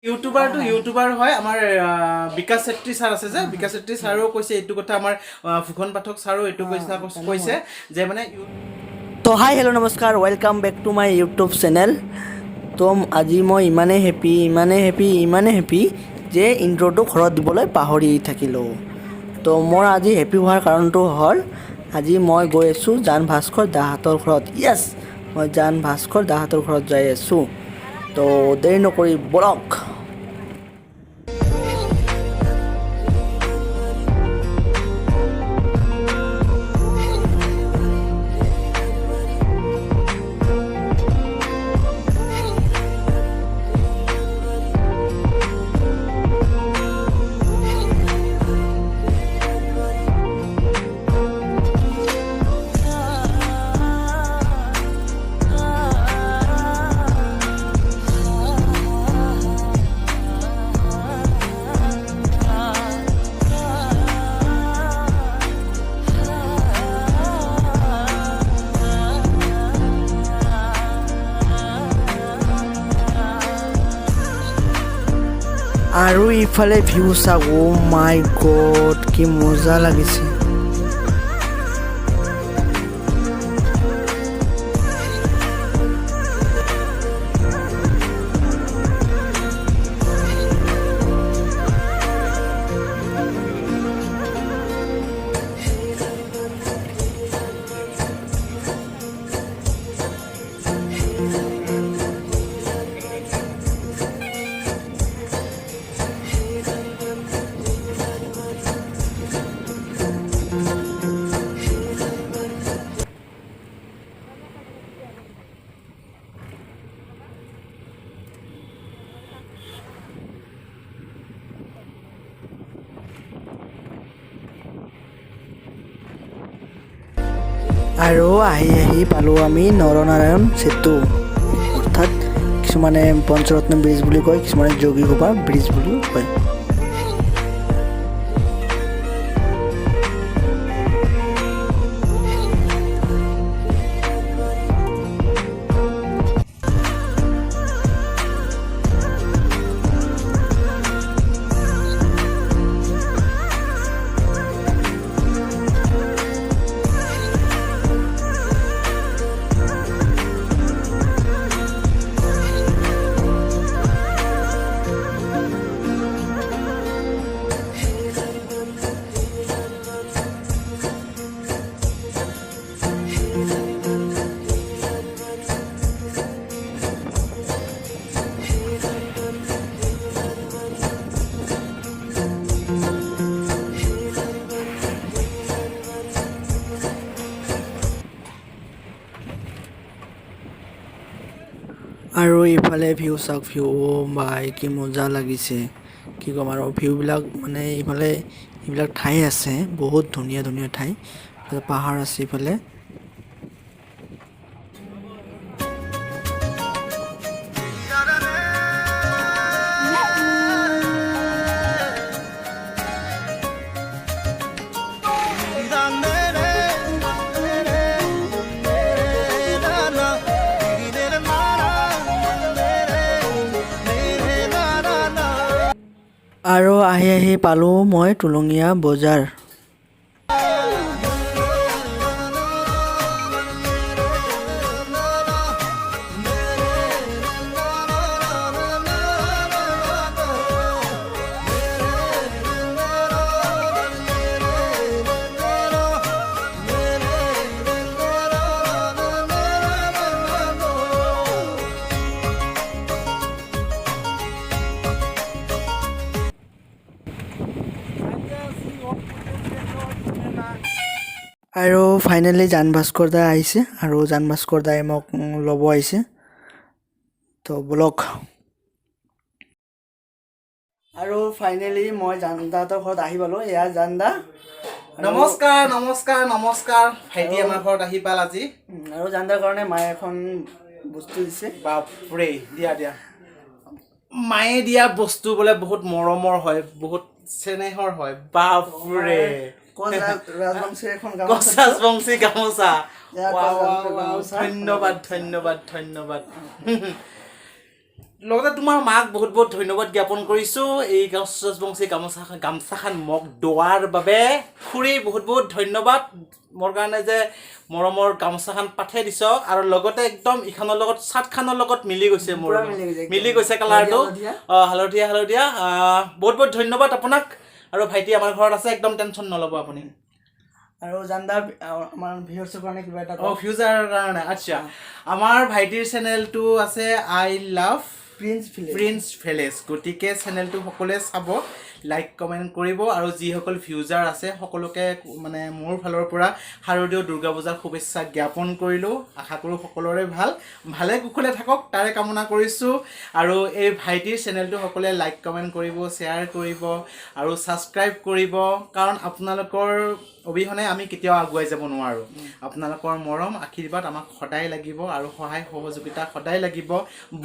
ইউটিউবাৰটো YouTuber হয় আমাৰ বিকাশ Chetri sir আছে যে, বিকাশ চেত্ৰী ছাৰেও কৈছে এইটো কথা, আমাৰ ফুকন পাঠক ছাৰেও এইটো কৈছে যে মানে তো হাই, হেল্ল', নমস্কাৰ, welcome back to my YouTube channel. তো আজি মই ইমানেই হেপী, ইমানেই হেপী, ইমানেই হেপী যে ইণ্ট্ৰ'টো ঘৰত দিবলৈ পাহৰি থাকিলোঁ। তো মোৰ আজি হেপী হোৱাৰ কাৰণটো হ'ল আজি মই গৈ আছোঁ জান ভাস্কৰ দাহঁতৰ ঘৰত। য়েছ, মই জান ভাস্কৰ দাহঁতৰ ঘৰত যাই আছোঁ। তো দেৰি নকৰি ব'লক। আৰু ইফালে ভিউ চাওক, অ' মাই গড, কি মজা লাগিছে। আৰু আহি আহি পালোঁ আমি নৰনাৰায়ণ সেতু, অৰ্থাৎ কিছুমানে পঞ্চৰত্ন ব্ৰিজ বুলি কয়, কিছুমানে যোগীঘোপা ব্ৰিজ বুলিও কয়। আৰু ইফালে ভিউ চাওক, ভিউ, অ' ভাই, কি মজা লাগিছে, কি ক'ম আৰু। ভিউবিলাক মানে ইফালে এইবিলাক ঠাই আছে, বহুত ধুনীয়া ধুনীয়া ঠাই, পাহাৰ আছে ইফালে। আৰু আহি আহি পালোঁ মই টুলুঙীয়া বজাৰ। আৰু ফাইনেলি জান ভাস্কৰ দা আহিছে আৰু জান ভাস্কৰ দাই মোক ল'ব আহিছে। তো ব'লক। আৰু ফাইনেলি মই জান দাহঁতৰ ঘৰত আহি পালোঁ। এয়া জান দা। নমস্কাৰ, নমস্কাৰ, নমস্কাৰ। ভাইটি আমাৰ ঘৰত আহি পাল আজি। আৰু জান দাৰ কাৰণে মায়ে এখন বস্তু দিছে। বাপৰে, দিয়া দিয়া। মায়ে দিয়া বস্তু বোলে বহুত মৰমৰ হয়, বহুত চেনেহৰ হয়। বাপৰে, কোচ ৰাজবংশীৰ এখন কোচ গামোচা। ৰাজবংশী গামোচা। এয়া ৱাও, কোচ ৱাও, ৰাজবংশীৰ ৱাও, গামোচা। ধন্যবাদ, ধন্যবাদ, ধন্যবাদ। লগতে তোমাৰ মাক বহুত বহুত ধন্যবাদ জ্ঞাপন কৰিছোঁ এই কোচ ৰাজবংশী গামোচাখন মোক দোৱাৰ বাবে। খুৰী, বহুত বহুত ধন্যবাদ মোৰ কাৰণে যে মৰমৰ গামোচাখন পঠাই দিছ। আৰু লগতে একদম ইখনৰ লগত, চাৰ্টখনৰ লগত মিলি গৈছে মোৰ। পুৰা মিলি গৈছে একদম। মিলি গৈছে কালাৰটো। হালধীয়া। অঁ, হালধীয়া হালধীয়া। বহুত বহুত ধন্যবাদ আপোনাক। আৰু ভাইটি আমাৰ ঘৰত আছে, একদম টেনশ্যন নল'ব আপুনি। আৰু জানদা, আমাৰ ভিউৱাৰ্ছৰ কাৰণে কিবা এটা অঁ, ফিউচাৰৰ কাৰণে, আচ্ছা, আমাৰ ভাইটিৰ চেনেলটো আছে I love prince village. Prince village. গতিকে চেনেলটো সকলোৱে চাব, লাইক কমেণ্ট কৰিব। আৰু যিসকল ভিউজাৰ আছে সকলোকে মানে মোৰ ফালৰ পৰা শাৰদীয় দুৰ্গা পূজাৰ শুভেচ্ছা জ্ঞাপন কৰিলোঁ। আশা কৰোঁ সকলোৰে ভালে কুশলে থাকক, তাৰে কামনা কৰিছোঁ। আৰু এই ভাইটিৰ চেনেলটো সকলোৱে লাইক কমেণ্ট কৰিব, শ্বেয়াৰ কৰিব আৰু ছাবস্ক্ৰাইব কৰিব, কাৰণ আপোনালোকৰ অবিহনে আমি কেতিয়াও আগুৱাই যাব নোৱাৰোঁ। আপোনালোকৰ মৰম আশীৰ্বাদ আমাক সদায় লাগিব আৰু সহায় সহযোগিতা সদায় লাগিব।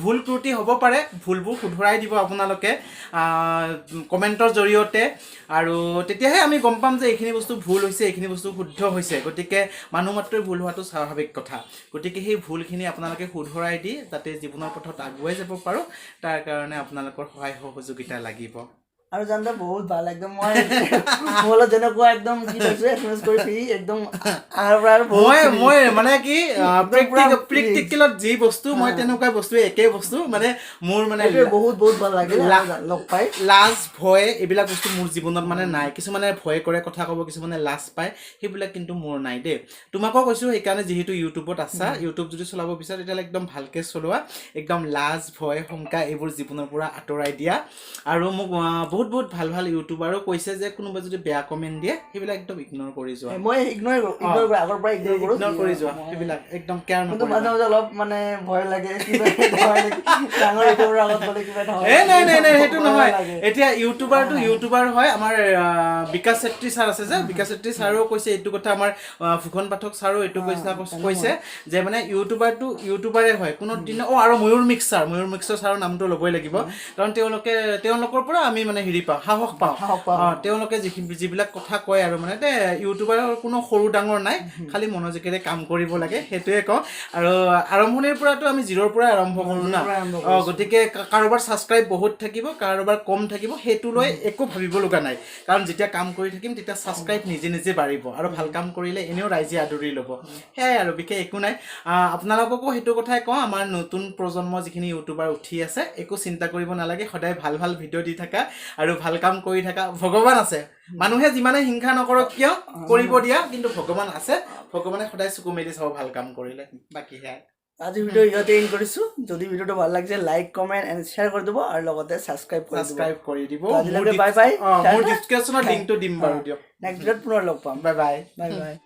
ভুল ত্ৰুটি হ'ব পাৰে, ভুলবোৰ শুধৰাই দিব আপোনালোকে কমেণ্টৰ জৰিয়তে, আৰু তেতিয়াহে আমি গম পাম যে এইখিনি বস্তু ভুল হৈছে, এইখিনি বস্তু শুদ্ধ হৈছে। গতিকে মানুহ মাত্ৰই ভুল হোৱাটো স্বাভাৱিক কথা। গতিকে সেই ভুলখিনি আপোনালোকে শুধৰাই দি যাতে জীৱনৰ পথত আগুৱাই যাব পাৰোঁ, তাৰ কাৰণে আপোনালোকৰ সহায় সহযোগিতা লাগিব। আৰু জানদা বহুত ভাল একদম। মই মোবাইলত যেনেকুৱা একদম কি পাইছো, এছএমএছ কৰি ফ্ৰী একদম আহাৰ পৰা আৰু বহুত মই free। মই মানে কি, পুৰা free। প্ৰেক্টিকেলত যি বস্তু, মই তেনেকুৱা বস্তু, একেই বস্তু মানে মোৰ মানে সেইটোৱে বহুত বহুত ভাল লাগিল লগ পাই। লাজ ভয় এইবিলাক বস্তু মোৰ জীৱনত মানে নাই। কিছুমানে ভয় কৰে কথা ক'ব, কিছুমানে লাজ পায়, সেইবিলাক কিন্তু মোৰ নাই দেই। তোমাকো কৈছোঁ সেইকাৰণে, যিহেতু ইউটিউবত আছা, ইউটিউব যদি চলাব বিচাৰা তেতিয়াহ'লে একদম ভালকৈ চলোৱা। একদম লাজ ভয় শংকা এইবোৰ জীৱনৰ পৰা আঁতৰাই দিয়া। আৰু মোক বহুত বহুত ভাল ভাল ইউটিউবাৰো কৈছে যে কোনোবা যদি বেয়া কমেণ্ট দিয়ে, সেইবিলাক একদম ইগন'ৰ কৰি যোৱা। মই ইগন'ৰ ইগন'ৰ কৰোঁ, আগৰ পৰা ইগন'ৰ কৰোঁ। ইগন'ৰ কৰি যোৱা, সেইবিলাক একদম কেয়াৰ কিন্তু নকৰিবা। মাজে মাজে অলপ মানে ভয় লাগে, কিবা এটা হয় নেকি, ডাঙৰ ইউটিউবাৰৰ আগত গ'লে কিবা এটা হয়। এ নাই নাই নাই, সেইটো ভয় নহয়। লাগে। এতিয়া ইউটিউবাৰটো ইউটিউবাৰ হয়। আমাৰ বিকাশ চেত্ৰী ছাৰ আছে যে, বিকাশ চেত্ৰী ছাৰেও কৈছে এইটো কথা, আমাৰ ফুকন পাঠক ছাৰো এইটো কৈছে যে মানে ইউটিউবাৰটো ইউটিউবাৰে হয় কোনো দিন। অঁ, আৰু ময়ূৰ মিক্সাৰ, ময়ূৰ মিক্সাৰ ছাৰৰ নামটো ল'বই লাগিব, কাৰণ তেওঁলোকৰ পৰা আমি মানে হেৰি পাওঁ, সাহস পাওঁ। সাহস পাওঁ। অঁ, তেওঁলোকে যিবিলাক কথা কয় আৰু মানে ইউটিউবাৰৰ কোনো সৰু ডাঙৰ নাই, খালি মনোযোগেৰে কাম কৰিব লাগে, সেইটোৱে কওঁ। আৰু আৰম্ভণিৰ পৰাতো আমি জিৰ'ৰ পৰাই আৰম্ভ কৰোঁ না। জিৰ'ৰ পৰাই আৰম্ভ। অঁ, গতিকে কাৰোবাৰ ছাবস্ক্ৰাইব বহুত থাকিব, কাৰোবাৰ কম থাকিব, সেইটো লৈ একো ভাবিব লগা নাই, কাৰণ যেতিয়া কাম কৰি থাকিম তেতিয়া ছাবস্ক্ৰাইব নিজে নিজে বাঢ়িব আৰু ভাল কাম কৰিলে এনেও ৰাইজে আদৰি ল'ব। সেয়াই আৰু, বিশেষ একো নাই। আপোনালোককো সেইটো কথাই কওঁ, আমাৰ নতুন প্ৰজন্ম যিখিনি ইউটিউবাৰ উঠি আছে, একো চিন্তা কৰিব নালাগে, সদায় ভাল ভাল ভিডিঅ' দি থাকা আৰু ভাল কাম কৰি থাকা। ভগৱান আছে। মানুহে যিমানে হিংসা নকৰক কিয়, কৰিব দিয়া, কিন্তু ভগৱান আছে, ভগৱানে সদায় চকু মেলি চাব ভাল কাম কৰিলে। বাকী সেয়াই। আজি ভিডিঅ' ইয়াতে এণ্ড কৰিছোঁ। যদি ভিডিঅ'টো ভাল লাগিছে, লাইক, কমেণ্ট এণ্ড শ্বেয়াৰ কৰি দিব আৰু লগতে ছাবস্ক্ৰাইব কৰি দিব। ছাবস্ক্ৰাইব কৰি দিব। তো আজিলৈকে bye bye। অঁ, মোৰ ডিছক্ৰিপশ্যনত লিংকটো দিম বাৰু দিয়ক। নেক্সট ভিডিঅ'ত পুনৰ লগ পাম। Bye bye. Bye bye.